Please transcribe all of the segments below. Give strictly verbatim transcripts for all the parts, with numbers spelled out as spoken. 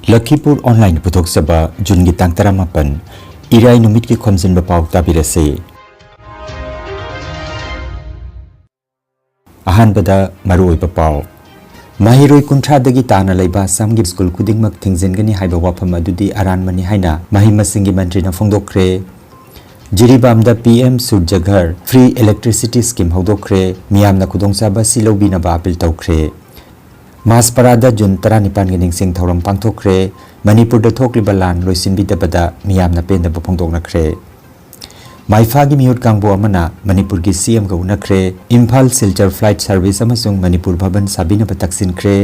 ꯂꯈꯤꯄꯨꯔ online ꯄꯨꯊꯣꯛꯆꯕ ꯖꯨꯟꯒꯤ ꯇꯥꯡ ꯇꯔꯥꯃꯥꯄꯟ, ꯏꯔꯥꯏ ꯅꯨꯃꯤꯠꯀꯤ ꯈꯣꯝꯖꯤꯟꯕ ꯄꯥꯎ ꯇꯥꯕꯤꯔꯁꯤ꯫ ꯑꯍꯥꯟꯕꯗ ꯃꯔꯨꯑꯣꯏꯕ ꯄꯥꯎ꯫ ꯃꯍꯩꯔꯣꯏ ꯀꯨꯟꯊ꯭ꯔꯥꯗꯒꯤ ꯇꯥꯅ ꯂꯩꯕ ꯑꯁꯥꯝꯒꯤ ꯁ꯭ꯀꯨꯜ ꯈꯨꯗꯤꯡꯃꯛ ꯊꯤꯡꯖꯤꯟꯒꯅꯤ ꯍꯥꯏꯕ ꯋꯥꯐꯝ ꯑꯗꯨꯗꯤ ꯑꯔꯥꯟꯕꯅꯤ ꯍꯥꯏꯅ ꯃꯍꯩ ꯃꯁꯤꯡꯒꯤ ꯃꯟꯇ꯭ꯔꯤꯅ ꯐꯣꯡꯗꯣꯛꯈ꯭ꯔꯦ꯫ ꯖꯤꯔꯤꯕꯥꯝꯗ P M Surya Ghar free electricity scheme ꯍꯧꯗꯣꯛꯈ꯭ꯔꯦ꯫ ꯃꯤꯌꯥꯝꯅ ꯈꯨꯗꯣꯡꯆꯥꯕ ꯑꯁꯤ ꯂꯧꯕꯤꯅꯕ ꯑꯥꯄꯤꯜ ꯇꯧꯈ꯭ꯔꯦ꯫ ꯃꯥꯁꯄꯥꯔꯥꯗ ꯖꯨꯟ ꯇꯔꯥꯅꯤꯄꯥꯟꯒꯤ ꯅꯤꯡꯁꯤꯡ ꯊꯧꯔꯝ ꯄꯥꯡꯊꯣꯛꯈ꯭ꯔꯦ꯫ ꯃꯅꯤꯄꯨꯔꯗ ꯊꯣꯛꯂꯤꯕ ꯂꯥꯟ ꯂꯣꯏꯁꯤꯟꯕꯤꯗꯕꯗ ꯃꯤꯌꯥꯝꯅ ꯄꯦꯟꯗꯕ ꯐꯣꯡꯗꯣꯛꯅꯈ꯭ꯔꯦ꯫ ꯃꯥꯏꯐꯥꯒꯤ ꯃꯤꯍꯨꯠ ꯀꯥꯡꯕꯨ ꯑꯃꯅ ꯃꯅꯤꯄꯨꯔꯒꯤ ꯁꯤ ꯑꯦꯝꯒ ꯎꯅꯈ꯭ꯔꯦ꯫ ꯏꯝꯐꯥꯜ ꯁꯤꯜꯆꯔ ꯐ꯭ꯂꯥꯏꯠ ꯁꯔꯚꯤꯁ ꯑꯃꯁꯨꯡ ꯃꯅꯤꯄꯨꯔ ꯚꯕꯟ ꯁꯥꯕꯤꯅꯕ ꯇꯛꯁꯤꯟꯈ꯭ꯔꯦ꯫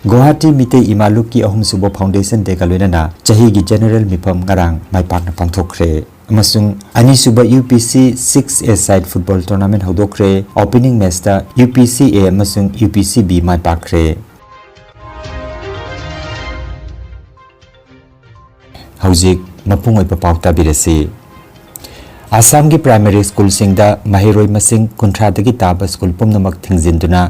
ꯒꯨꯋꯥꯍꯥꯇꯤ ꯃꯤꯇꯩ ꯏꯃꯥ ꯂꯨꯞꯀꯤ ꯑꯍꯨꯝꯁꯨꯕ ꯐꯥꯎꯟꯗꯦꯁꯟ ꯗꯦꯒ ꯂꯣꯏꯅꯅ ꯆꯍꯤꯒꯤ ꯖꯦꯅꯔꯦꯜ ꯃꯤꯐꯝ ꯉꯔꯥꯡ ꯃꯥꯏ ꯄꯥꯛꯅ ꯄꯥꯡꯊꯣꯛꯈ꯭ꯔꯦ꯫ ꯑꯃꯁꯨꯡ ꯑꯅꯤꯁꯨꯕ U P C six a side football tournament ꯍꯧꯗꯣꯛꯈ꯭ꯔꯦ꯫ ꯑꯣꯄꯦꯅꯤꯡ ꯃꯦꯆꯇ ꯌꯨ ꯄꯤ ꯁꯤ ꯑꯦ ꯑꯃꯁꯨꯡ ꯌꯨ ꯄꯤ ꯁꯤ ꯕꯤ ꯃꯥꯏ ꯄꯥꯛꯈ꯭ꯔꯦ꯫ ꯍꯧꯖꯤꯛ ꯃꯄꯨꯡ ꯑꯣꯏꯕ ꯄꯥꯎ ꯇꯥꯕꯤꯔꯁꯤ꯫ ꯑꯁꯥꯝꯒꯤ ꯄ꯭ꯔꯥꯏꯃꯥꯔꯤ ꯁ꯭ꯀꯨꯜꯁꯤꯡꯗ ꯃꯍꯩꯔꯣꯏ ꯃꯁꯤꯡ ꯀꯨꯟꯊ꯭ꯔꯥꯗꯒꯤ ꯇꯥꯕ ꯁ꯭ꯀꯨꯜ ꯄꯨꯝꯅꯃꯛ ꯊꯤꯡꯖꯤꯟꯗꯨꯅ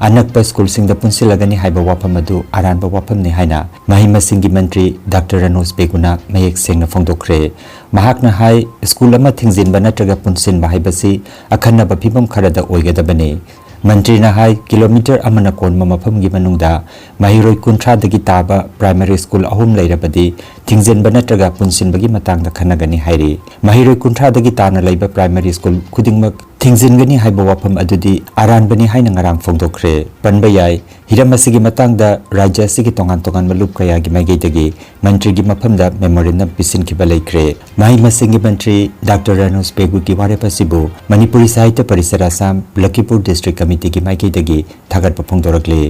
ꯑꯅꯛꯄ ꯁ꯭ꯀꯨꯜꯁꯤꯡꯗ ꯄꯨꯟꯁꯤꯜꯂꯒꯅꯤ ꯍꯥꯏꯕ ꯋꯥꯐꯝ ꯑꯗꯨ ꯑꯔꯥꯟꯕ ꯋꯥꯐꯝꯅꯤ ꯍꯥꯏꯅ ꯃꯍꯩ ꯃꯁꯤꯡꯒꯤ ꯃꯟꯇ꯭ꯔꯤ ꯗꯥꯛꯇꯔ ꯔꯅꯣꯖ ꯕꯦꯒꯨꯅ ꯃꯌꯦꯛ ꯁꯦꯡꯅ ꯐꯣꯡꯗꯣꯛꯈ꯭ꯔꯦ꯫ ꯃꯍꯥꯛꯅ ꯍꯥꯏ, ꯁ꯭ꯀꯨꯜ ꯑꯃ ꯊꯤꯡꯖꯤꯟꯕ ꯅꯠꯇ꯭ꯔꯒ ꯄꯨꯟꯁꯤꯟꯕ ꯍꯥꯏꯕꯁꯤ ꯑꯈꯟꯅꯕ ꯐꯤꯚꯝ ꯈꯔꯗ ꯑꯣꯏꯒꯗꯕꯅꯤ꯫ ꯃꯟꯇ꯭ꯔꯤꯅ ꯍꯥꯏ, ꯀꯤꯂꯣꯃꯤꯇꯔ ꯑꯃꯅ ꯀꯣꯟꯕ ꯃꯐꯝꯒꯤ ꯃꯅꯨꯡꯗ ꯃꯍꯩꯔꯣꯏ ꯀꯨꯟꯊ꯭ꯔꯥꯗꯒꯤ ꯇꯥꯕ ꯄ꯭ꯔꯥꯏꯃꯥꯔꯤ ꯁ꯭ꯀꯨꯜ ꯑꯍꯨꯝ ꯂꯩꯔꯕꯗꯤ ꯊꯤꯡꯖꯤꯟꯕ ꯅꯠꯇ꯭ꯔꯒ ꯄꯨꯟꯁꯤꯟꯕꯒꯤ ꯃꯇꯥꯡꯗ ꯈꯟꯅꯒꯅꯤ ꯍꯥꯏꯔꯤ꯫ ꯃꯍꯩꯔꯣꯏ ꯀꯨꯟꯊ꯭ꯔꯥꯗꯒꯤ ꯇꯥꯅ ꯂꯩꯕ ꯄ꯭ꯔꯥꯏꯃꯥꯔꯤ ꯁ꯭ꯀꯨꯜ ꯈꯨꯗꯤꯡꯃꯛ ꯊꯤꯡꯖꯤꯟꯒꯅꯤ ꯍꯥꯏꯕ ꯋꯥꯐꯝ ꯑꯗꯨꯗꯤ ꯑꯔꯥꯟꯕꯅꯤ ꯍꯥꯏꯅ ꯉꯔꯥꯡ ꯐꯣꯡꯗꯣꯛꯈ꯭ꯔꯦ꯫ ꯄꯟꯕ ꯌꯥꯏ, ꯍꯤꯔꯝ ꯑꯁꯤꯒꯤ ꯃꯇꯥꯡꯗ ꯔꯥꯖ꯭ꯌ ꯑꯁꯤꯒꯤ ꯇꯣꯉꯥꯟ ꯇꯣꯉꯥꯟꯕ ꯂꯨꯞ ꯀꯌꯥꯒꯤ ꯃꯥꯏꯀꯩꯗꯒꯤ ꯃꯟꯇ꯭ꯔꯤꯒꯤ ꯃꯐꯝꯗ ꯃꯦꯃꯣꯔꯦꯟꯗꯝ ꯄꯤꯁꯤꯟꯈꯤꯕ ꯂꯩꯈ꯭ꯔꯦ꯫ ꯃꯍꯩ ꯃꯁꯤꯡꯒꯤ ꯃꯟꯇ꯭ꯔꯤ ꯗꯥꯛꯇꯔ ꯔꯅꯣꯖ ꯄꯦꯒꯨꯒꯤ ꯋꯥꯔꯦꯞ ꯑꯁꯤꯕꯨ ꯃꯅꯤꯄꯨꯔꯤ ꯁꯥꯍꯤꯇ꯭ꯌ ꯄꯔꯤꯁꯗ ꯑꯁꯥꯝ ꯂꯈꯤꯄꯨꯔ ꯗꯤꯁꯇ꯭ꯔꯤꯛ ꯀꯃꯤꯇꯤꯒꯤ ꯃꯥꯏꯀꯩꯗꯒꯤ ꯊꯥꯒꯠꯄ ꯐꯣꯡꯗꯣꯔꯛꯂꯤ꯫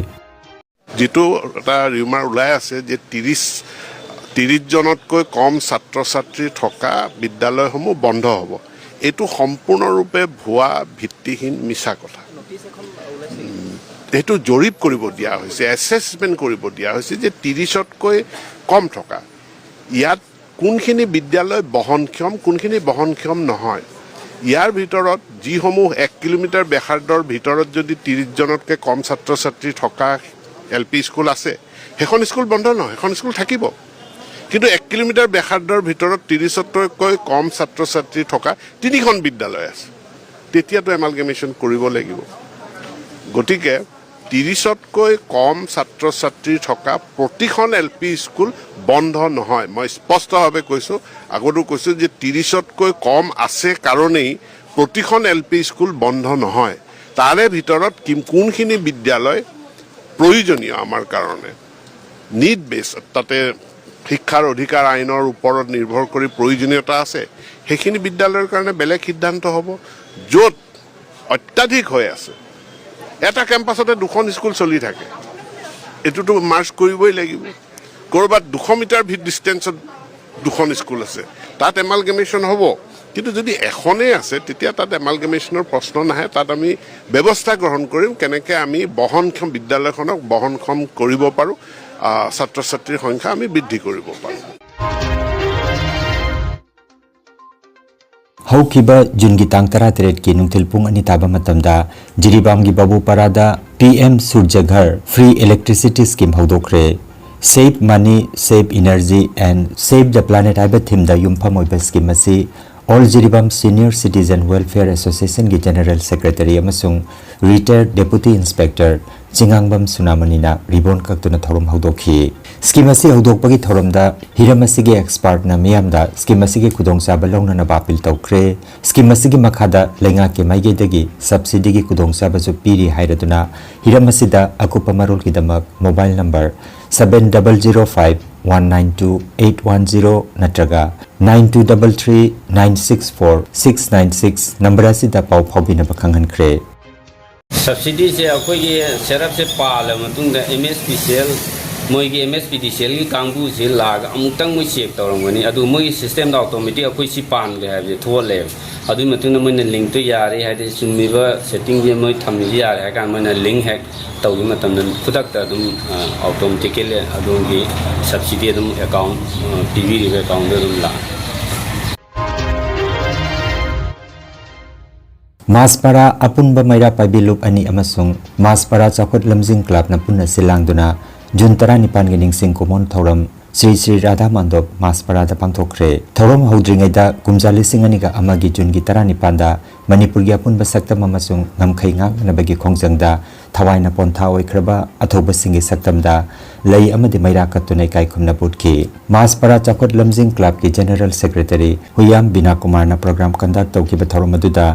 যিটো এটা ৰিউমাৰ ওলাই আছে যে ত্ৰিশ, ত্ৰিশ জনতকৈ কম ছাত্ৰ ছাত্ৰী থকা বিদ্যালয়সমূহ বন্ধ হ'ব, এইটো সম্পূৰ্ণৰূপে ভুৱা, ভিত্তিহীন, মিছা কথা। উম, সেইটো জৰীপ কৰিব দিয়া হৈছে, এছেচমেণ্ট কৰিব দিয়া হৈছে যে ত্ৰিশতকৈ কম থকা, ইয়াত কোনখিনি বিদ্যালয় বহনক্ষম, কোনখিনি বহনক্ষম নহয়। ইয়াৰ ভিতৰত যিসমূহ এক কিলোমিটাৰ ব্যাসাৰ্ধৰ ভিতৰত যদি ত্ৰিশ জনতকৈ কম ছাত্ৰ ছাত্ৰী থকা এল পি স্কুল আছে, সেইখন স্কুল বন্ধ নহয়, সেইখন স্কুল থাকিব। কিন্তু এক কিলোমিটাৰ ব্যাসাৰ্ধৰ ভিতৰত ত্ৰিশতকৈ কম ছাত্ৰ ছাত্ৰী থকা তিনিখন বিদ্যালয় আছে। তেতিয়াতো এমালগেমেশ্যন কৰিব লাগিব। গতিকে ত্ৰিশতকৈ কম ছাত্ৰ ছাত্ৰী থকা প্ৰতিখন এল পি স্কুল বন্ধ নহয়। মই স্পষ্টভাৱে কৈছোঁ, আগতো কৈছোঁ যে ত্ৰিশতকৈ কম আছে কাৰণেই প্ৰতিখন এল পি স্কুল বন্ধ নহয়। তাৰে ভিতৰত কিম-, কোনখিনি বিদ্যালয় প্ৰয়োজনীয় আমাৰ কাৰণে, নিড বেছ, তাতে শিক্ষাৰ অধিকাৰ আইনৰ ওপৰত নিৰ্ভৰ কৰি প্ৰয়োজনীয়তা আছে, সেইখিনি বিদ্যালয়ৰ কাৰণে বেলেগ সিদ্ধান্ত হ'ব। য'ত অত্যাধিক হৈ আছে, এটা কেম্পাছতে দুখন স্কুল চলি থাকে, এইটোতো মাৰ্জ কৰিবই লাগিব। ক'ৰবাত দুশ মিটাৰ ভি-, ডিষ্টেঞ্চত দুখন স্কুল আছে, তাত এমালগেমেশ্যন হ'ব। কিন্তু যদি এখনেই আছে, তেতিয়া তাত এমালগেমেশ্যনৰ প্ৰশ্ন নাহে। তাত আমি ব্যৱস্থা গ্ৰহণ কৰিম, কেনেকৈ আমি বহনক্ষম, বিদ্যালয়খনক বহনক্ষম কৰিব পাৰোঁ, আহ, ছাত্ৰ ছাত্ৰীৰ সংখ্যা আমি বৃদ্ধি কৰিব পাৰোঁ। ꯍꯧꯈꯤꯕ ꯖꯨꯟꯒꯤ ꯇꯥꯡ ꯇꯔꯥꯇꯔꯦꯠꯀꯤ ꯅꯨꯡꯊꯤꯜ ꯄꯨꯡ ꯑꯅꯤ ꯇꯥꯕ ꯃꯇꯝꯗ ꯖꯤꯔꯤꯕꯥꯝꯒꯤ ꯕꯥꯕꯨꯄꯥꯔꯥꯗ P M Surya Ghar Free Electricity Scheme ꯍꯧꯗꯣꯛꯈ꯭ꯔꯦ꯫ Save Money, Save Energy and Save the Planet ꯍꯥꯏꯕ ꯊꯤꯝꯗ ꯌꯨꯝꯐꯝ ꯑꯣꯏꯕ ꯁ꯭ꯀꯤꯝ ꯑꯁꯤ All Jiribam Senior Citizen Welfare Association ꯒꯤ General Secretary ꯑꯃꯁꯨꯡ Retired Deputy Inspector ꯆꯤꯉꯥꯡꯕꯝ ꯁꯨꯅꯥꯃꯅꯤꯅ ꯔꯤꯕꯣꯟ ꯀꯛꯇꯨꯅ ꯊꯧꯔꯝ ꯍꯧꯗꯣꯛꯈꯤ꯫ ꯁ꯭ꯀꯤꯝ ꯑꯁꯤ ꯍꯧꯗꯣꯛꯄꯒꯤ ꯊꯧꯔꯝꯗ ꯍꯤꯔꯝ ꯑꯁꯤꯒꯤ ꯑꯦꯛꯁꯄꯥꯔꯠꯅ ꯃꯤꯌꯥꯝꯗ ꯁ꯭ꯀꯤꯝ ꯑꯁꯤꯒꯤ ꯈꯨꯗꯣꯡꯆꯥꯕ ꯂꯧꯅꯅꯕ ꯑꯥꯄꯤꯜ ꯇꯧꯈ꯭ꯔꯦ꯫ ꯁ꯭ꯀꯤꯝ ꯑꯁꯤꯒꯤ ꯃꯈꯥꯗ ꯂꯩꯉꯥꯛꯀꯤ ꯃꯥꯏꯀꯩꯗꯒꯤ ꯁꯕꯁꯤꯗꯤꯒꯤ ꯈꯨꯗꯣꯡꯆꯥꯕꯁꯨ ꯄꯤꯔꯤ ꯍꯥꯏꯔꯗꯨꯅ ꯍꯤꯔꯝ ꯑꯁꯤꯗ ꯑꯀꯨꯞꯄ ꯃꯔꯣꯜꯒꯤꯗꯃꯛ mobile number seven double zero five one nine two eight one zero ꯅꯠꯇ꯭ꯔꯒ nine two double three nine six four six nine six number ꯑꯁꯤꯗ ꯄꯥꯎ ꯐꯥꯎꯕꯤꯅꯕ ꯈꯪꯍꯟꯈ꯭ꯔꯦ꯫ ꯁꯕꯁꯤꯗꯤꯁꯦ ꯑꯩꯈꯣꯏꯒꯤ ꯁꯦꯠ ꯑꯞꯁꯦ ꯄꯥꯜꯂꯕ ꯃꯇꯨꯡꯗ M S P C L, ꯃꯣꯏꯒꯤ ꯑꯦꯝ ꯑꯦꯁ ꯄꯤ ꯗꯤ ꯁꯤ ꯑꯦꯜꯒꯤ ꯀꯥꯡꯕꯨꯁꯤ ꯂꯥꯛꯑꯒ ꯑꯃꯨꯛꯇꯪ ꯃꯣꯏ ꯆꯦꯛ ꯇꯧꯔꯝꯒꯅꯤ꯫ ꯑꯗꯨ ꯃꯣꯏꯒꯤ ꯁꯤꯁꯇꯦꯝꯗ ꯑꯣꯇꯣꯃꯦꯇꯤꯛ ꯑꯩꯈꯣꯏ ꯁꯤ ꯄꯥꯟꯈ꯭ꯔꯦ ꯍꯥꯏꯕꯁꯦ ꯊꯣꯛꯍꯜꯂꯦꯕ꯫ ꯑꯗꯨꯒꯤ ꯃꯇꯨꯡꯗ ꯃꯣꯏꯅ ꯂꯤꯡꯛꯇꯣ ꯌꯥꯔꯦ ꯍꯥꯏꯗꯤ ꯆꯨꯝꯃꯤꯕ ꯁꯦꯠꯇꯤꯡꯁꯦ ꯃꯣꯏ ꯊꯝꯃꯤꯁꯦ ꯌꯥꯔꯦ ꯍꯥꯏ ꯀꯥꯟꯗ ꯃꯣꯏꯅ ꯂꯤꯡꯛ ꯍꯦꯛ ꯇꯧꯈꯤꯕ ꯃꯇꯝꯗ ꯈꯨꯗꯛꯇ ꯑꯗꯨꯝ ꯑꯣꯇꯣꯃꯦꯇꯤꯀꯦꯜꯂꯤ ꯑꯗꯣꯝꯒꯤ ꯁꯕꯁꯤꯗꯤ ꯑꯗꯨꯝ ꯑꯦꯀꯥꯎꯟ, ꯄꯤꯕꯤꯔꯤꯕ ꯑꯦꯀꯥꯎꯟꯗ ꯑꯗꯨꯝ ꯂꯥꯛꯑꯦ꯫ ꯃꯥꯁꯄꯥꯔꯥ ꯑꯄꯨꯟꯕ ꯃꯩꯔꯥ ꯄꯥꯏꯕꯤ ꯂꯨꯞ ꯑꯅꯤ ꯑꯃꯁꯨꯡ ꯃꯥꯁꯄꯥꯔꯥ ꯆꯥꯎꯈꯠ ꯂꯝꯖꯤꯡ ꯀ꯭ꯂꯕꯅ ꯄꯨꯟꯅ ꯁꯤꯜ ꯂꯥꯡꯗꯨꯅ ꯖꯨꯟ ꯇꯔꯥꯅꯤꯄꯥꯟꯒꯤ ꯅꯤꯡꯁꯤꯡ ꯀꯨꯝꯑꯣꯟ ꯊꯧꯔꯝ ꯁ꯭ꯔꯤ ꯁ꯭ꯔꯤ ꯔꯥꯙꯥ ꯃꯥꯟꯗꯣꯞ ꯃꯥꯁꯄꯥꯔꯥꯗ ꯄꯥꯡꯊꯣꯛꯈ꯭ꯔꯦ꯫ ꯊꯧꯔꯝ ꯍꯧꯗ꯭ꯔꯤꯉꯩꯗ ꯀꯨꯝꯖꯥ ꯂꯤꯁꯤꯡ ꯑꯅꯤꯒ ꯑꯃꯒꯤ ꯖꯨꯟꯒꯤ ꯇꯔꯥꯅꯤꯄꯥꯟꯗ ꯃꯅꯤꯄꯨꯔꯒꯤ ꯑꯄꯨꯟꯕ ꯁꯛꯇꯝ ꯑꯃꯁꯨꯡ ꯉꯝꯈꯩ ꯉꯥꯛꯅꯅꯕꯒꯤ ꯈꯣꯡꯖꯪꯗ ꯊꯋꯥꯏꯅ ꯄꯣꯟꯊꯥ ꯑꯣꯏꯈ꯭ꯔꯕ ꯑꯊꯧꯕꯁꯤꯡꯒꯤ ꯁꯛꯇꯝꯗ ꯂꯩ ꯑꯃꯗꯤ ꯃꯩꯔꯥ ꯀꯠꯇꯨꯅ ꯏꯀꯥꯏ ꯈꯨꯝꯅꯕ ꯎꯠꯈꯤ꯫ ꯃꯥꯁꯄꯥꯔꯥ ꯆꯥꯎꯈꯠ ꯂꯝꯖꯤꯡ ꯀ꯭ꯂꯕꯀꯤ ꯖꯦꯅꯔꯦꯜ ꯁꯦꯀ꯭ꯔꯦꯇꯔꯤ ꯍꯨꯏꯌꯥꯝ ꯕꯤꯅꯥ ꯀꯨꯃꯥꯔꯅ ꯄ꯭ꯔꯣꯒ꯭ꯔꯥꯝ ꯀꯟꯗꯛ ꯇꯧꯈꯤꯕ ꯊꯧꯔꯝ ꯑꯗꯨꯗ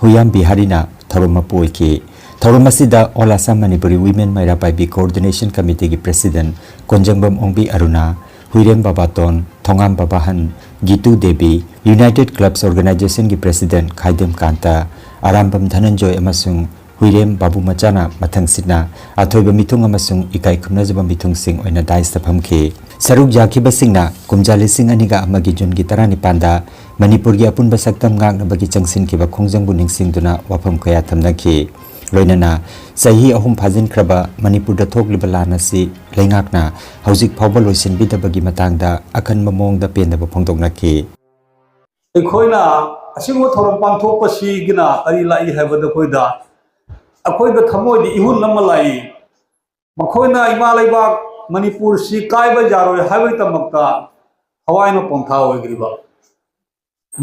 ꯍꯨꯏꯌꯥꯝ ꯕꯤꯍꯥꯔꯤꯅ ꯊꯧꯔꯝ ꯃꯄꯨ ꯑꯣꯏꯈꯤ꯫ ꯊꯧꯔꯝ ꯑꯁꯤꯗ All Assam Manipuri Women ꯃꯩꯔꯥ ꯄꯥꯏꯕꯤ Coordination Committeeꯒꯤ President ꯀꯣꯟꯖꯪꯕꯝ ꯑꯣꯡꯕꯤ ꯑꯔꯨꯅꯥ, ꯍꯨꯏꯔꯦꯝ ꯕꯕꯥꯇꯣꯟ, ꯊꯣꯉꯥꯝ ꯕꯕꯥꯍꯟ, ꯒꯤꯇꯨ ꯗꯦꯕꯤ, United Clubs Organizationꯒꯤ President ꯈꯥꯏꯗꯦꯝ ꯀꯥꯟꯇ, ꯑꯔꯥꯝꯕꯝ ꯙꯅꯟꯖꯣꯏ ꯑꯃꯁꯨꯡ ꯍꯨꯏꯔꯦꯝ ꯕꯥꯕꯨ ꯃꯆꯥꯅ ꯃꯊꯪꯁꯤꯠꯅ ꯑꯊꯣꯏꯕ ꯃꯤꯊꯨꯡ ꯑꯃꯁꯨꯡ ꯏꯀꯥꯏ ꯈꯨꯝꯅꯖꯕ ꯃꯤꯊꯨꯡꯁꯤꯡ ꯑꯣꯏꯅ ꯗꯥꯏꯁꯇ ꯐꯝꯈꯤ꯫ ꯁꯔꯨꯛ ꯌꯥꯈꯤꯕꯁꯤꯡꯅ ꯀꯨꯝꯖꯥ ꯂꯤꯁꯤꯡ ꯑꯅꯤꯒ ꯑꯃꯒꯤ ꯖꯨꯟꯒꯤ ꯇꯔꯥꯅꯤꯄꯥꯟꯗ ꯃꯅꯤꯄꯨꯔꯒꯤ ꯑꯄꯨꯟꯕ ꯁꯛꯇꯝ ꯉꯥꯛꯅꯕꯒꯤ ꯆꯪꯁꯤꯟꯈꯤꯕ ꯈꯣꯡꯖꯪꯕꯨ ꯅꯤꯡꯁꯤꯡꯗꯨꯅ ꯋꯥꯐꯝ ꯀꯌꯥ ꯊꯝꯅꯈꯤ꯫ ꯂꯣꯏꯅꯅ ꯆꯍꯤ ꯑꯍꯨꯝ ꯐꯥꯖꯤꯟꯈ꯭ꯔꯕ ꯃꯅꯤꯄꯨꯔꯗ ꯊꯣꯛꯂꯤꯕ ꯂꯥꯟ ꯑꯁꯤ ꯂꯩꯉꯥꯛꯅ ꯍꯧꯖꯤꯛ ꯐꯥꯎꯕ ꯂꯣꯏꯁꯤꯟꯕꯤꯗꯕꯒꯤ ꯃꯇꯥꯡꯗ ꯑꯈꯟꯕ ꯃꯑꯣꯡꯗ ꯄꯦꯟꯗꯕ ꯐꯣꯡꯗꯣꯛꯅꯈꯤ꯫ ꯑꯩꯈꯣꯏꯅ ꯑꯁꯤꯒꯨꯝꯕ ꯊꯧꯔꯝ ꯄꯥꯡꯊꯣꯛꯄꯁꯤꯒꯤꯅ ꯀꯔꯤ ꯂꯥꯛꯏ ꯍꯥꯏꯕꯗ, ꯑꯩꯈꯣꯏꯗ, ꯑꯩꯈꯣꯏꯗ ꯊꯃꯣꯏꯗ ꯏꯍꯨꯟ ꯑꯃ ꯂꯥꯛꯏ꯫ ꯃꯈꯣꯏꯅ ꯏꯃꯥ ꯂꯩꯕꯥꯛ ꯃꯅꯤꯄꯨꯔꯁꯤ ꯀꯥꯏꯕ ꯌꯥꯔꯣꯏ ꯍꯥꯏꯕꯒꯤꯗꯃꯛꯇ ꯊꯋꯥꯏꯅ ꯄꯣꯟꯊꯥ ꯑꯣꯏꯈ꯭ꯔꯤꯕ꯫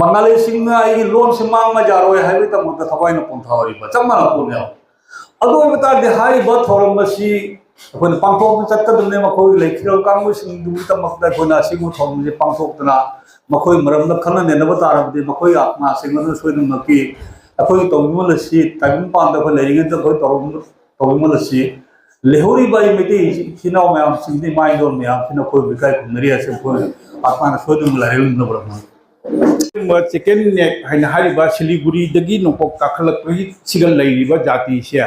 ꯕꯪꯒꯥꯂꯤꯁꯤꯡꯅ ꯑꯩꯒꯤ ꯂꯣꯟꯁꯤ ꯃꯥꯡꯕ ꯌꯥꯔꯣꯏ ꯍꯥꯏꯕꯒꯤꯗꯃꯛꯇ ꯊꯋꯥꯏꯅ ꯄꯣꯟꯊꯥ ꯑꯣꯏꯔꯤꯕ ꯆꯞ ꯃꯥꯟꯅ ꯄꯣꯠꯅꯦꯕ꯫ ꯑꯗꯨ ꯑꯣꯏꯕ ꯇꯥꯔꯗꯤ ꯍꯥꯏꯔꯤꯕ ꯊꯧꯔꯝ ꯑꯁꯤ ꯑꯩꯈꯣꯏꯅ ꯄꯥꯡꯊꯣꯛꯇꯨꯅ ꯆꯠꯀꯗꯕꯅꯤ꯫ ꯃꯈꯣꯏ ꯂꯩꯈꯤꯗ꯭ꯔꯕ ꯀꯥꯡꯕꯨꯁꯤꯡꯗꯨꯒꯤꯗꯃꯛꯇ ꯑꯩꯈꯣꯏꯅ ꯑꯁꯤꯒꯨꯝꯕ ꯊꯧꯔꯝꯁꯦ ꯄꯥꯡꯊꯣꯛꯇꯅ ꯃꯈꯣꯏ ꯃꯔꯝꯗ ꯈꯟꯅ ꯅꯩꯅꯕ ꯇꯥꯔꯕꯗꯤ ꯃꯈꯣꯏꯒꯤ ꯑꯥꯠꯃꯥꯁꯤꯡ ꯑꯗꯨ ꯁꯣꯏꯗꯅꯃꯛꯀꯤ ꯑꯩꯈꯣꯏꯒꯤ ꯇꯧꯕꯤꯃꯜ ꯑꯁꯤ ꯇꯥꯏꯕꯪꯄꯥꯟꯗ ꯑꯩꯈꯣꯏ ꯂꯩꯔꯤꯉꯩꯗ ꯑꯩꯈꯣꯏ ꯇꯧꯔꯝ-, ꯇꯧꯕꯤꯃꯜ ꯑꯁꯤ ꯂꯩꯍꯧꯔꯤꯕ ꯑꯩ ꯃꯩꯇꯩ ꯏꯆꯤꯟ ꯏꯅꯥꯎ ꯃꯌꯥꯝꯁꯤꯡꯗꯤ, ꯏꯃꯥ ꯏꯟꯗꯣꯜ ꯃꯌꯥꯝꯁꯤꯅ ꯑꯩꯈꯣꯏꯕꯨ ꯏꯀꯥꯏ ꯈꯨꯝꯅꯔꯤ ꯍꯥꯏꯁꯦ ꯑꯩꯈꯣꯏ ꯑꯥꯠꯃꯥꯅ ꯁꯣꯏꯗꯅ ꯂꯥꯏꯔꯦꯝꯅꯕ ꯉꯝꯃꯤ꯫ ꯑꯁꯤꯒꯨꯝꯕ ꯆꯤꯀꯦꯟ ꯅꯦꯛ ꯍꯥꯏꯅ ꯍꯥꯏꯔꯤꯕ ꯁꯤꯂꯤꯒꯨꯔꯤꯗꯒꯤ ꯅꯣꯡꯄꯣꯛ ꯀꯥꯈꯠꯂꯛꯄꯒꯤ ꯁꯤꯒ ꯂꯩꯔꯤꯕ ꯖꯥꯇꯤꯁꯦ,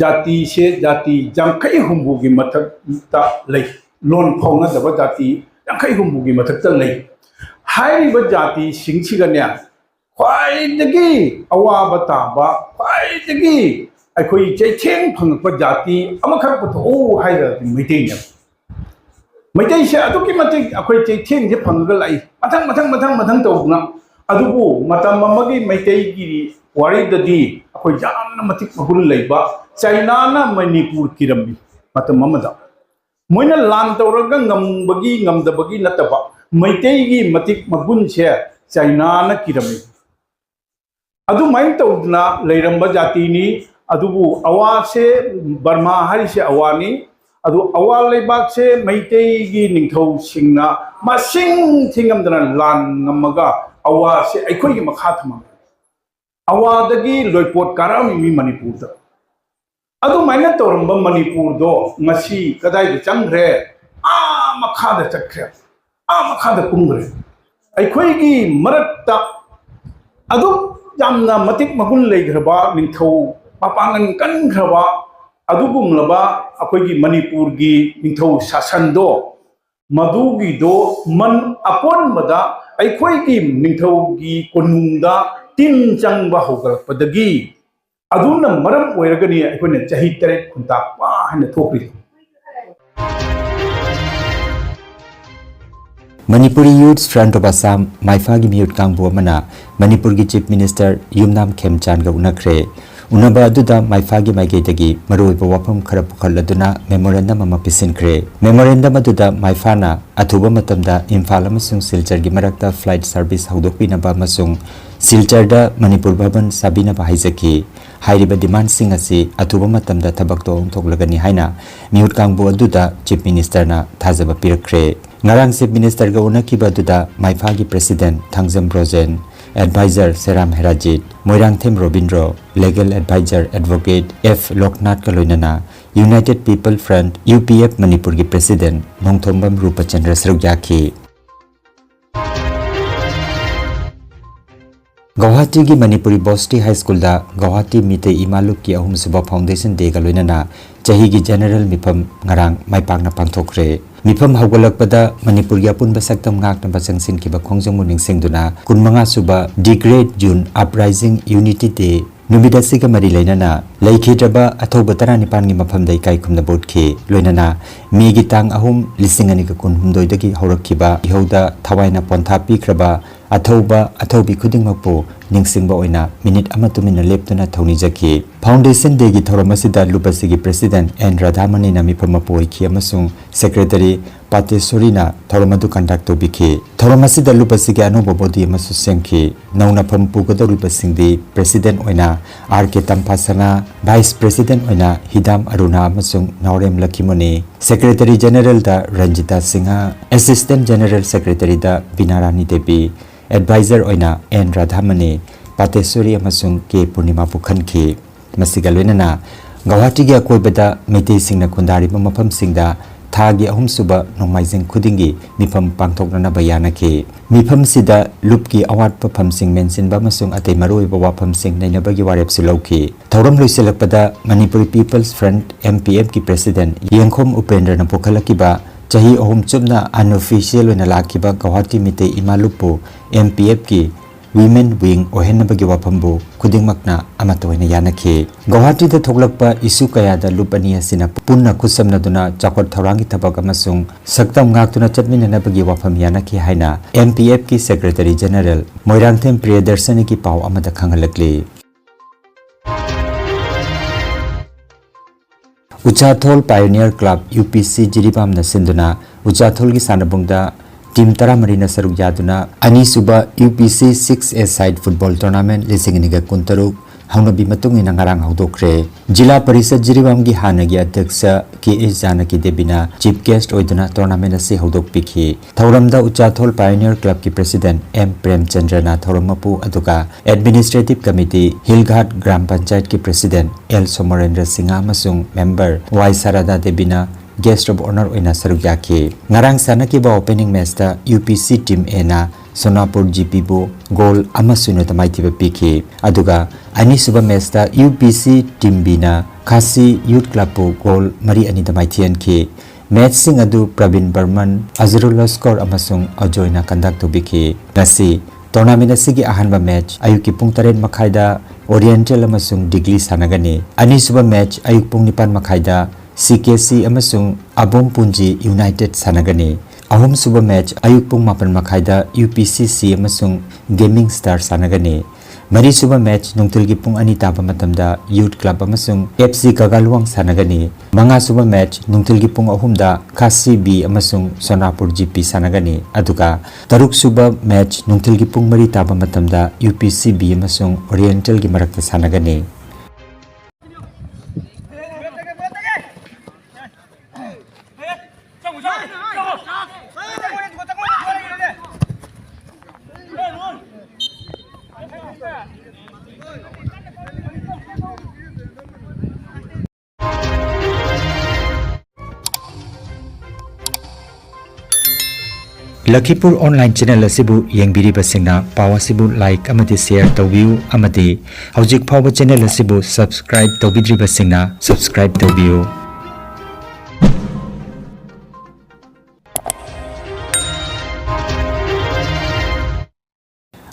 ꯖꯥꯇꯤꯁꯦ ꯖꯥꯇꯤ ꯌꯥꯡꯈꯩ ꯍꯨꯝꯐꯨꯒꯤ ꯃꯊꯛꯇ ꯂꯩ꯫ ꯂꯣꯟ ꯐꯥꯎꯅꯗꯕ ꯖꯥꯇꯤ ꯌꯥꯡꯈꯩ ꯍꯨꯝꯐꯨꯒꯤ ꯃꯊꯛꯇ ꯂꯩ꯫ ꯍꯥꯏꯔꯤꯕ ꯖꯥꯇꯤꯁꯤꯡꯁꯤꯒꯅꯦ, ꯈ꯭ꯋꯥꯏꯗꯒꯤ ꯑꯋꯥꯕ ꯇꯥꯕ, ꯈ꯭ꯋꯥꯏꯗꯒꯤ ꯑꯩꯈꯣꯏ ꯆꯩꯊꯦꯡ ꯐꯪꯉꯛꯄ ꯖꯥꯇꯤ ꯑꯃꯈꯛ ꯄꯨꯊꯣꯛꯎ ꯍꯥꯏꯔꯒꯗꯤ ꯃꯩꯇꯩꯅꯦꯕ꯫ ꯃꯩꯇꯩꯁꯦ ꯑꯗꯨꯛꯀꯤ ꯃꯇꯤꯛ ꯑꯩꯈꯣꯏ ꯆꯩꯊꯦꯡꯁꯦ ꯐꯪꯉꯒ ꯂꯥꯛꯏ꯫ ꯃꯊꯪ, ꯃꯊꯪ, ꯃꯊꯪ, ꯃꯊꯪ ꯇꯧꯗꯅ ꯑꯗꯨꯕꯨ ꯃꯇꯝ ꯑꯃꯒꯤ ꯃꯩꯇꯩꯒꯤ ꯋꯥꯔꯤꯗꯗꯤ ꯑꯩꯈꯣꯏ ꯌꯥꯝꯅ ꯃꯇꯤꯛ ꯃꯒꯨꯟ ꯂꯩꯕ ꯆꯩꯅꯥꯅ ꯃꯅꯤꯄꯨꯔ ꯀꯤꯔꯝꯃꯤ꯫ ꯃꯇꯝ ꯑꯃꯗ ꯃꯣꯏꯅ ꯂꯥꯟ ꯇꯧꯔꯒ ꯉꯝꯕꯒꯤ ꯉꯝꯗꯕꯒꯤ ꯅꯠꯇꯕ, ꯃꯩꯇꯩꯒꯤ ꯃꯇꯤꯛ ꯃꯒꯨꯟꯁꯦ ꯆꯩꯅꯥꯅ ꯀꯤꯔꯝꯃꯤ꯫ ꯑꯗꯨꯃꯥꯏꯅ ꯇꯧꯗꯅ ꯂꯩꯔꯝꯕ ꯖꯥꯇꯤꯅꯤ꯫ ꯑꯗꯨꯕꯨ ꯑꯋꯥꯁꯦ, ꯕꯔꯃꯥ ꯍꯥꯏꯔꯤꯁꯦ ꯑꯋꯥꯅꯤ꯫ ꯑꯗꯨ ꯑꯋꯥ ꯂꯩꯕꯥꯛꯁꯦ ꯃꯩꯇꯩꯒꯤ ꯅꯤꯡꯊꯧꯁꯤꯡꯅ ꯃꯁꯤꯡ ꯊꯤꯉꯝꯗꯅ ꯂꯥꯟ ꯉꯝꯃꯒ ꯑꯋꯥꯁꯦ ꯑꯩꯈꯣꯏꯒꯤ ꯃꯈꯥ ꯊꯝꯃꯝꯃꯤ꯫ ꯑꯋꯥꯗꯒꯤ ꯂꯣꯏꯄꯣꯠ ꯀꯥꯔꯛꯑꯝꯃꯤ ꯃꯅꯤꯄꯨꯔꯗ꯫ ꯑꯗꯨꯃꯥꯏꯅ ꯇꯧꯔꯝꯕ ꯃꯅꯤꯄꯨꯔꯗꯣ ꯉꯁꯤ ꯀꯗꯥꯏꯗ ꯆꯪꯈ꯭ꯔꯦ? ꯑꯥ ꯃꯈꯥꯗ ꯆꯠꯈ꯭ꯔꯦ, ꯑꯥ ꯃꯈꯥꯗ ꯀꯨꯝꯈ꯭ꯔꯦ꯫ ꯑꯩꯈꯣꯏꯒꯤ ꯃꯔꯛꯇ ꯑꯗꯨꯛ ꯌꯥꯝꯅ ꯃꯇꯤꯛ ꯃꯒꯨꯟ ꯂꯩꯈ꯭ꯔꯕ ꯅꯤꯡꯊꯧ, ꯃꯄꯥꯡꯒꯜ ꯀꯟꯈ꯭ꯔꯕ ꯑꯗꯨꯒꯨꯝꯂꯕ ꯑꯩꯈꯣꯏꯒꯤ ꯃꯅꯤꯄꯨꯔꯒꯤ ꯅꯤꯡꯊꯧ ꯁꯥꯁꯟꯗꯣ, ꯃꯗꯨꯒꯤꯗꯣ ꯃꯟ ꯑꯀꯣꯟꯕꯗ ꯑꯩꯈꯣꯏꯒꯤ ꯅꯤꯡꯊꯧꯒꯤ ꯀꯣꯅꯨꯡꯗ ꯇꯤꯟ ꯆꯪꯕ ꯍꯧꯒꯠꯂꯛꯄꯗꯒꯤ ꯑꯗꯨꯅ ꯃꯔꯝ ꯑꯣꯏꯔꯒꯅꯤ ꯑꯩꯈꯣꯏꯅ ꯆꯍꯤ ꯇꯔꯦꯠ ꯈꯨꯟꯇꯥꯛꯄ ꯍꯥꯏꯅ ꯊꯣꯛꯂꯤꯗꯣ꯫ Manipuri Youth Front of Assam, ꯃꯥꯏꯐꯥꯒꯤ ꯃꯤꯍꯨꯠ ꯀꯥꯡꯕꯨ ꯑꯃꯅ ꯃꯅꯤꯄꯨꯔꯒꯤ Chief Minister ꯌꯨꯝꯅꯥꯝ ꯈꯦꯝꯆꯥꯟꯒ ꯎꯅꯈ꯭ꯔꯦ꯫ ꯎꯅꯕ ꯑꯗꯨꯗ ꯃꯥꯏꯐꯥꯒꯤ ꯃꯥꯏꯀꯩꯗꯒꯤ ꯃꯔꯨꯑꯣꯏꯕ ꯋꯥꯐꯝ ꯈꯔ ꯄꯨꯈꯠꯂꯗꯨꯅ memorandum ꯑꯃ ꯄꯤꯁꯤꯟꯈ꯭ꯔꯦ꯫ Memorandum ꯑꯗꯨꯗ ꯃꯥꯏꯐꯥꯅ ꯑꯊꯨꯕ ꯃꯇꯝꯗ ꯏꯝꯐꯥꯜ ꯑꯃꯁꯨꯡ ꯁꯤꯜꯆꯔꯒꯤ ꯃꯔꯛꯇ flight service ꯍꯧꯗꯣꯛꯄꯤꯅꯕ ꯑꯃꯁꯨꯡ ꯁꯤꯜꯆꯔꯗ ꯃꯅꯤꯄꯨꯔ ꯚꯕꯟ ꯁꯥꯕꯤꯅꯕ ꯍꯥꯏꯖꯈꯤ꯫ ꯍꯥꯏꯔꯤꯕ demandꯁꯤꯡ ꯑꯁꯤ ꯑꯊꯨꯕ ꯃꯇꯝꯗ ꯊꯕꯛꯇ ꯑꯣꯟꯊꯣꯛꯂꯒꯅꯤ ꯍꯥꯏꯅ ꯃꯤꯍꯨꯠ ꯀꯥꯡꯕꯨ ꯑꯗꯨꯗ Chief Ministerꯅ ꯊꯥꯖꯕ ꯄꯤꯔꯛꯈ꯭ꯔꯦ꯫ ꯉꯔꯥꯡ Chief Ministerꯒ ꯎꯅꯈꯤꯕ ꯑꯗꯨꯗ ꯃꯥꯏꯐꯥꯒꯤ President Thangjam Brojen, Advisor ꯁꯦꯔꯥꯝ ꯍꯦꯔꯥꯖꯤꯠ, Moirangthem Robindro, Legal Advisor Advocate F ꯂꯣꯛꯅꯥꯊꯀ ꯂꯣꯏꯅꯅ United People Front, UPF, ꯃꯅꯤꯄꯨꯔꯒꯤ President ꯅꯣꯡꯊꯣꯝꯕꯝ ꯔꯨꯄꯆꯟꯗ꯭ꯔ ꯁꯔꯨꯛ ꯌꯥꯈꯤ꯫ ꯒꯧꯍꯥꯇꯤꯒꯤ ꯃꯅꯤꯄꯨꯔꯤ ꯕꯣꯁꯇꯤ ꯍꯥꯏ ꯁ꯭ꯀꯨꯜꯗ ꯒꯧꯍꯥꯇꯤ ꯃꯤꯇꯩ ꯏꯃꯥ ꯂꯨꯞꯀꯤ ꯑꯍꯨꯝꯁꯨꯕ Foundation Dayꯒ ꯂꯣꯏꯅꯅ ꯆꯍꯤꯒꯤ general ꯃꯤꯐꯝ ꯉꯔꯥꯡ ꯃꯥꯏ ꯄꯥꯛꯅ ꯄꯥꯡꯊꯣꯛꯈ꯭ꯔꯦ꯫ ꯃꯤꯐꯝ ꯍꯧꯒꯠꯂꯛꯄꯗ ꯃꯅꯤꯄꯨꯔꯒꯤ ꯑꯄꯨꯟꯕ ꯁꯛꯇꯝ ꯉꯥꯛꯅꯕ ꯆꯪꯁꯤꯟꯈꯤꯕ ꯈꯣꯡꯖꯪꯕꯨ ꯅꯤꯡꯁꯤꯡꯗꯨꯅ ꯀꯨꯟꯃꯉꯥ ꯁꯨꯕ The Great June Uprising Unity Day ꯅꯨꯃꯤꯠ ꯑꯁꯤꯒ ꯃꯔꯤ ꯂꯩꯅꯅ ꯂꯩꯈꯤꯗ꯭ꯔꯕ ꯑꯊꯧꯕ ꯇꯔꯥꯅꯤꯄꯥꯟꯒꯤ ꯃꯐꯝꯗ ꯏꯀꯥꯏ ꯈꯨꯝꯅꯕ ꯎꯠꯈꯤ꯫ ꯂꯣꯏꯅꯅ ꯃꯦꯒꯤ ꯇꯥꯡ ꯑꯍꯨꯝ, ꯂꯤꯁꯤꯡ ꯑꯅꯤꯒ ꯀꯨꯟꯍꯨꯝꯗꯣꯏꯗꯒꯤ ꯍꯧꯔꯛꯈꯤꯕ ꯏꯍꯧꯗ ꯊꯋꯥꯏꯅ ꯄꯣꯟꯊꯥ ꯄꯤꯈ꯭ꯔꯕ ꯑꯊꯧꯕ ꯑꯊꯧꯕꯤ ꯈꯨꯗꯤꯡꯃꯛꯄꯨ ꯅꯤꯡꯁꯤꯡꯕ ꯑꯣꯏꯅ ꯃꯤꯅꯤꯠ ꯑꯃ ꯇꯨꯃꯤꯟꯅ ꯂꯦꯞꯇꯨꯅ ꯊꯧꯅꯤꯖꯈꯤ꯫ Foundation Dayꯒꯤ ꯊꯧꯔꯝ ꯑꯁꯤꯗ ꯂꯨꯞ ꯑꯁꯤꯒꯤ President N ꯔꯥꯙꯥꯃꯅꯤꯅ ꯃꯤꯐꯝ ꯃꯄꯨ ꯑꯣꯏꯈꯤ ꯑꯃꯁꯨꯡ Secretary ꯄꯥꯇꯦꯁꯣꯔꯤꯅ ꯊꯧꯔꯝ ꯑꯗꯨ conduct ꯇꯧꯕꯤꯈꯤ꯫ ꯊꯧꯔꯝ ꯑꯁꯤꯗ ꯂꯨꯞ ꯑꯁꯤꯒꯤ ꯑꯅꯧꯕ body ꯑꯃꯁꯨ ꯁꯦꯝꯈꯤ꯫ ꯅꯧꯅ ꯐꯝ ꯄꯨꯒꯗꯧꯔꯤꯕꯁꯤꯡꯗꯤ President ꯑꯣꯏꯅ R K ꯇꯝꯐꯥꯁꯅꯥ, Vice President ꯑꯣꯏꯅ ꯍꯤꯗꯥꯝ ꯑꯔꯨꯅꯥ ꯑꯃꯁꯨꯡ ꯅꯥꯎꯔꯦꯝ ꯂꯈꯤꯃꯨꯅꯤ, Secretary Generalꯗ Ranjita Singh, Assistant General Secretaryꯗ ꯕꯤꯅꯥꯔꯥꯅꯤ Devi, Advisor ꯑꯣꯏꯅ N ꯔꯥꯙꯥꯃꯅꯤ, ꯄꯥꯇꯦꯁꯣꯔꯤ ꯑꯃꯁꯨꯡ K ꯄꯨꯔꯅꯤꯃꯥꯕꯨ ꯈꯟꯈꯤ꯫ ꯃꯁꯤꯒ ꯂꯣꯏꯅꯅ ꯒꯧꯍꯥꯇꯤꯒꯤ ꯑꯀꯣꯏꯕꯗ ꯃꯩꯇꯩꯁꯤꯡꯅ ꯈꯨꯟꯗꯥꯔꯤꯕ ꯃꯐꯝꯁꯤꯡꯗ ꯊꯥꯒꯤ ꯑꯍꯨꯝꯁꯨꯕ ꯅꯣꯡꯃꯥꯏꯖꯤꯡ ꯈꯨꯗꯤꯡꯒꯤ ꯃꯤꯐꯝ ꯄꯥꯡꯊꯣꯛꯅꯅꯕ ꯌꯥꯅꯈꯤ꯫ ꯃꯤꯐꯝꯁꯤꯗ ꯂꯨꯞꯀꯤ ꯑꯋꯥꯠꯄ ꯐꯝꯁꯤꯡ ꯃꯦꯟꯁꯤꯟꯕ ꯑꯃꯁꯨꯡ ꯑꯇꯩ ꯃꯔꯨꯑꯣꯏꯕ ꯋꯥꯐꯝꯁꯤꯡ ꯅꯩꯅꯕꯒꯤ ꯋꯥꯔꯦꯞꯁꯨ ꯂꯧꯈꯤ꯫ ꯊꯧꯔꯝ ꯂꯣꯏꯁꯤꯜꯂꯛꯄꯗ Manipuri People's Front, M P Fꯀꯤ President ꯌꯦꯡꯈꯣꯝ ꯎꯄꯦꯟꯗ꯭ꯔꯅ ꯄꯨꯈꯠꯂꯛꯈꯤꯕ ꯆꯍꯤ ꯑꯍꯨꯝ ꯆꯨꯞꯅ unofficial ꯑꯣꯏꯅ ꯂꯥꯛꯈꯤꯕ ꯒꯧꯍꯥꯇꯤ ꯃꯤꯇꯩ ꯏꯃꯥ ꯂꯨꯞꯄꯨ M P Fꯀꯤ Women Wing ꯑꯣꯏꯍꯟꯅꯕꯒꯤ ꯋꯥꯐꯝꯕꯨ ꯈꯨꯗꯤꯡꯃꯛꯅ ꯑꯃꯠꯇ ꯑꯣꯏꯅ ꯌꯥꯅꯈꯤ꯫ ꯒꯧꯍꯥꯇꯤꯗ ꯊꯣꯛꯂꯛꯄ issue ꯀꯌꯥꯗ ꯂꯨꯞ ꯑꯅꯤ ꯑꯁꯤꯅ ꯄꯨꯟꯅ ꯈꯨꯠꯁꯝꯅꯗꯨꯅ ꯆꯥꯎꯈꯠ ꯊꯧꯔꯥꯡꯒꯤ ꯊꯕꯛ ꯑꯃꯁꯨꯡ ꯁꯛꯇꯝ ꯉꯥꯛꯇꯨꯅ ꯆꯠꯃꯤꯟꯅꯅꯕꯒꯤ ꯋꯥꯐꯝ ꯌꯥꯅꯈꯤ ꯍꯥꯏꯅ M P Fꯀꯤ Secretary General Moirangthem ꯄ꯭ꯔꯤꯌꯗꯔꯁꯅꯤꯒꯤ ꯄꯥꯎ ꯑꯃꯗ ꯈꯪꯍꯜꯂꯛꯂꯤ꯫ ꯎꯆꯥꯊꯣꯜ Pioneer Club, U P C, ꯖꯤꯔꯤꯕꯥꯝꯅ ꯁꯤꯟꯗꯨꯅ ꯎꯆꯥꯊꯣꯜꯒꯤ ꯁꯥꯟꯅꯕꯨꯡꯗ team ꯇꯔꯥꯃꯔꯤꯅ ꯁꯔꯨꯛ ꯌꯥꯗꯨꯅ ꯑꯅꯤꯁꯨꯕ U P C six A side football tournament ꯂꯤꯁꯤꯡ ꯑꯅꯤꯒ ꯀꯨꯟꯇꯔꯨꯛ ꯍꯧꯅꯕꯤ ꯃꯇꯨꯡ ꯏꯟꯅ ꯉꯔꯥꯡ ꯍꯧꯗꯣꯛꯈ꯭ꯔꯦ꯫ ꯖꯤꯂꯥ ꯄꯔꯤꯁꯠ ꯖꯤꯔꯤꯕꯥꯝꯒꯤ ꯍꯥꯟꯅꯒꯤ ꯑꯗ꯭ꯌꯛꯁ K H Janaki ꯗꯦꯕꯤꯅ chief guest ꯑꯣꯏꯗꯨꯅ tournament ꯑꯁꯤ ꯍꯧꯗꯣꯛꯄꯤꯈꯤ꯫ ꯊꯧꯔꯝꯗ ꯎꯆꯥꯊꯣꯜ Pioneer Clubꯀꯤ President M ꯄ꯭ꯔꯦꯝꯆꯟꯗ꯭ꯔꯅ ꯊꯧꯔꯝ ꯃꯄꯨ, ꯑꯗꯨꯒ Administrative Committee, ꯍꯤꯜꯒꯥꯠ ꯒ꯭ꯔꯥꯝ ꯄꯟꯆꯥꯌꯠꯀꯤ President L ꯁꯣꯃꯣꯔꯦꯟꯗ꯭ꯔ ꯁꯤꯡꯍ ꯑꯃꯁꯨꯡ member Y ꯁꯥꯔꯗꯥ ꯗꯦꯕꯤꯅ guest of honour ꯑꯣꯏꯅ ꯁꯔꯨꯛ ꯌꯥꯈꯤ꯫ ꯉꯔꯥꯡ ꯁꯥꯟꯅꯈꯤꯕ opening matchꯇ U P C team Aꯅ ꯁꯣꯅꯥꯄꯨꯔ G Pꯕꯨ goal ꯑꯃ ꯁꯨꯟꯅꯗ ꯃꯥꯏꯊꯤꯕ ꯄꯤꯈꯤ꯫ ꯑꯗꯨꯒ ꯑꯅꯤꯁꯨꯕ matchꯇ U P C team Bꯅ ꯈꯥꯁꯤ Youth Clubꯄꯨ goal ꯃꯔꯤ ꯑꯅꯤꯗ ꯃꯥꯏꯊꯤꯍꯟꯈꯤ꯫ Matchꯁꯤꯡ ꯑꯗꯨ ꯄ꯭ꯔꯕꯤꯟ ꯕꯔꯃꯟ, ꯑꯖꯔꯨꯜ ꯂꯁꯀꯣꯔ ꯑꯃꯁꯨꯡ ꯑꯖꯣꯏꯅ conduct ꯇꯧꯕꯤꯈꯤ꯫ ꯉꯁꯤ tournament ꯑꯁꯤꯒꯤ ꯑꯍꯥꯟꯕ match ꯑꯌꯨꯛꯀꯤ ꯄꯨꯡ ꯇꯔꯦꯠ ꯃꯈꯥꯏꯗ Oriental ꯑꯃꯁꯨꯡ ꯗꯤꯒ꯭ꯂꯤ ꯁꯥꯟꯅꯒꯅꯤ꯫ ꯑꯅꯤꯁꯨꯕ match ꯑꯌꯨꯛ ꯄꯨꯡ ꯅꯤꯄꯥꯟ ꯃꯈꯥꯏꯗ C K C ꯑꯃꯁꯨꯡ ꯑꯕꯣꯝ ꯄꯨꯟꯖꯤ United ꯁꯥꯟꯅꯒꯅꯤ꯫ ꯑꯍꯨꯝꯁꯨꯕ ꯃꯦꯆ ꯑꯌꯨꯛ ꯄꯨꯡ ꯃꯥꯄꯟ ꯃꯈꯥꯏꯗ ꯌꯨ ꯄꯤ ꯁꯤ ꯁꯤ ꯑꯃꯁꯨꯡ ꯒꯦꯃꯤꯡ ꯁ꯭ꯇꯥꯔ ꯁꯥꯟꯅꯒꯅꯤ꯫ ꯃꯔꯤꯁꯨꯕ ꯃꯦꯆ ꯅꯨꯡꯊꯤꯜꯒꯤ ꯄꯨꯡ ꯑꯅꯤ ꯇꯥꯕ ꯃꯇꯝꯗ ꯌꯨꯠ ꯀ꯭ꯂꯕ ꯑꯃꯁꯨꯡ ꯑꯦꯐ ꯁꯤ ꯀꯒꯥꯂꯨꯋꯥꯡ ꯁꯥꯟꯅꯒꯅꯤ꯫ ꯃꯉꯥꯁꯨꯕ ꯃꯦꯆ ꯅꯨꯡꯊꯤꯜꯒꯤ ꯄꯨꯡ ꯑꯍꯨꯝꯗ ꯈꯥꯁꯤ ꯕꯤ ꯑꯃꯁꯨꯡ ꯁꯣꯅꯥꯄꯨꯔ ꯖꯤ ꯄꯤ ꯁꯥꯟꯅꯒꯅꯤ꯫ ꯑꯗꯨꯒ ꯇꯔꯨꯛꯁꯨꯕ ꯃꯦꯆ ꯅꯨꯡꯊꯤꯜꯒꯤ ꯄꯨꯡ ꯃꯔꯤ ꯇꯥꯕ ꯃꯇꯝꯗ ꯌꯨ ꯄꯤ ꯁꯤ ꯕꯤ ꯑꯃꯁꯨꯡ ꯑꯣꯔꯤꯌꯦꯟꯇꯦꯜꯒꯤ ꯃꯔꯛꯇ ꯁꯥꯟꯅꯒꯅꯤ꯫ ꯂꯈꯤꯄꯨꯔ ꯑꯣꯟꯂꯥꯏꯟ ꯆꯦꯅꯦꯜ ꯑꯁꯤꯕꯨ ꯌꯦꯡꯕꯤꯔꯤꯕꯁꯤꯡꯅ ꯄꯥꯎ ꯑꯁꯤꯕꯨ ꯂꯥꯏꯛ ꯑꯃꯗꯤ ꯁꯦꯌꯔ ꯇꯧꯕꯤꯌꯨ, ꯑꯃꯗꯤ ꯍꯧꯖꯤꯛ ꯐꯥꯎꯕ ꯆꯦꯅꯦꯜ ꯑꯁꯤꯕꯨ ꯁꯕꯁꯀ꯭ꯔꯥꯏꯕ ꯇꯧꯕꯤꯗ꯭ꯔꯤꯕꯁꯤꯡꯅ ꯁꯕꯁꯀ꯭ꯔꯥꯏꯕ ꯇꯧꯕꯤꯌꯨ꯫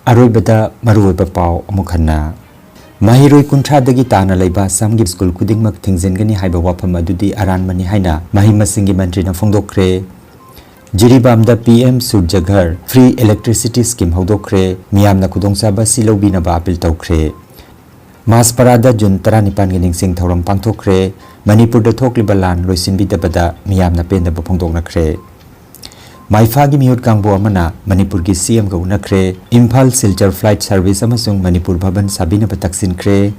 ꯑꯔꯣꯏꯕꯗ ꯃꯔꯨꯑꯣꯏꯕ ꯄꯥꯎ ꯑꯃꯨꯛ ꯍꯟꯅ꯫ ꯃꯍꯩꯔꯣꯏ ꯀꯨꯟꯊ꯭ꯔꯥꯗꯒꯤ ꯇꯥꯅ ꯂꯩꯕ ꯑꯁꯥꯝꯒꯤ ꯁ꯭ꯀꯨꯜ ꯈꯨꯗꯤꯡꯃꯛ ꯊꯤꯡꯖꯤꯟꯒꯅꯤ ꯍꯥꯏꯕ ꯋꯥꯐꯝ ꯑꯗꯨꯗꯤ ꯑꯔꯥꯟꯕꯅꯤ ꯍꯥꯏꯅ ꯃꯍꯩ ꯃꯁꯤꯡꯒꯤ ꯃꯟꯇ꯭ꯔꯤꯅ ꯐꯣꯡꯗꯣꯛꯈ꯭ꯔꯦ꯫ ꯖꯤꯔꯤꯕꯥꯝꯗ P M Surya Ghar free electricity scheme ꯍꯧꯗꯣꯛꯈ꯭ꯔꯦ꯫ ꯃꯤꯌꯥꯝꯅ ꯈꯨꯗꯣꯡꯆꯥꯕ ꯑꯁꯤ ꯂꯧꯕꯤꯅꯕ ꯑꯥꯄꯤꯜ ꯇꯧꯈ꯭ꯔꯦ꯫ ꯃꯥꯁꯄꯔꯥꯗ ꯖꯨꯟ ꯇꯔꯥꯅꯤꯄꯥꯟꯒꯤ ꯅꯤꯡꯁꯤꯡ ꯊꯧꯔꯝ ꯄꯥꯡꯊꯣꯛꯈ꯭ꯔꯦ꯫ ꯃꯅꯤꯄꯨꯔꯗ ꯊꯣꯛꯂꯤꯕ ꯂꯥꯟ ꯂꯣꯏꯁꯤꯟꯕꯤꯗꯕꯗ ꯃꯤꯌꯥꯝꯅ ꯄꯦꯟꯗꯕ ꯐꯣꯡꯗꯣꯛꯅꯈ꯭ꯔꯦ꯫ ꯃꯥꯏꯐꯥꯒꯤ ꯃꯤꯍꯨꯠ ꯀꯥꯡꯕꯨ ꯑꯃꯅ ꯃꯅꯤꯄꯨꯔꯒꯤ ꯁꯤ ꯑꯦꯝꯒ ꯎꯅꯈ꯭ꯔꯦ꯫ ꯏꯝꯐꯥꯜ ꯁꯤꯜꯆꯔ ꯐ꯭ꯂꯥꯏꯠ ꯁꯔꯚꯤꯁ ꯑꯃꯁꯨꯡ ꯃꯅꯤꯄꯨꯔ ꯚꯕꯟ ꯁꯥꯕꯤꯅꯕ ꯇꯛꯁꯤꯟꯈ꯭ꯔꯦ꯫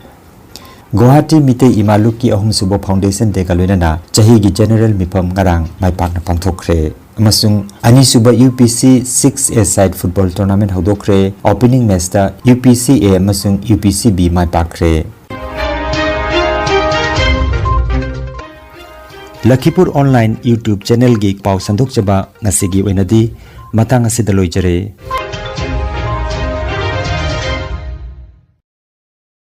ꯒꯨꯋꯥꯍꯥꯇꯤ ꯃꯤꯇꯩ ꯏꯃꯥ ꯂꯨꯞꯀꯤ ꯑꯍꯨꯝꯁꯨꯕ ꯐꯥꯎꯟꯗꯦꯁꯟ ꯗꯦꯒ ꯂꯣꯏꯅꯅ ꯆꯍꯤꯒꯤ ꯖꯦꯅꯔꯦꯜ ꯃꯤꯐꯝ ꯉꯔꯥꯡ ꯃꯥꯏ ꯄꯥꯛꯅ ꯄꯥꯡꯊꯣꯛꯈ꯭ꯔꯦ꯫ ꯑꯃꯁꯨꯡ ꯑꯅꯤꯁꯨꯕ U P C six a side football tournament ꯍꯧꯗꯣꯛꯈ꯭ꯔꯦ꯫ ꯑꯣꯄꯦꯅꯤꯡ ꯃꯦꯆꯇ ꯌꯨ ꯄꯤ ꯁꯤ ꯑꯦ ꯑꯃꯁꯨꯡ ꯌꯨ ꯄꯤ ꯁꯤ ꯕꯤ ꯃꯥꯏ ꯄꯥꯛꯈ꯭ꯔꯦ꯫ ꯂꯈꯤꯄꯨꯔ ꯑꯣꯟꯂꯥꯏꯟ YouTube ꯆꯦꯅꯦꯜꯒꯤ ꯄꯥꯎ ꯁꯟꯗꯣꯛꯆꯕ ꯉꯁꯤꯒꯤ ꯑꯣꯏꯅꯗꯤ ꯃꯇꯥꯡ ꯑꯁꯤꯗ ꯂꯣꯏꯖꯔꯦ꯫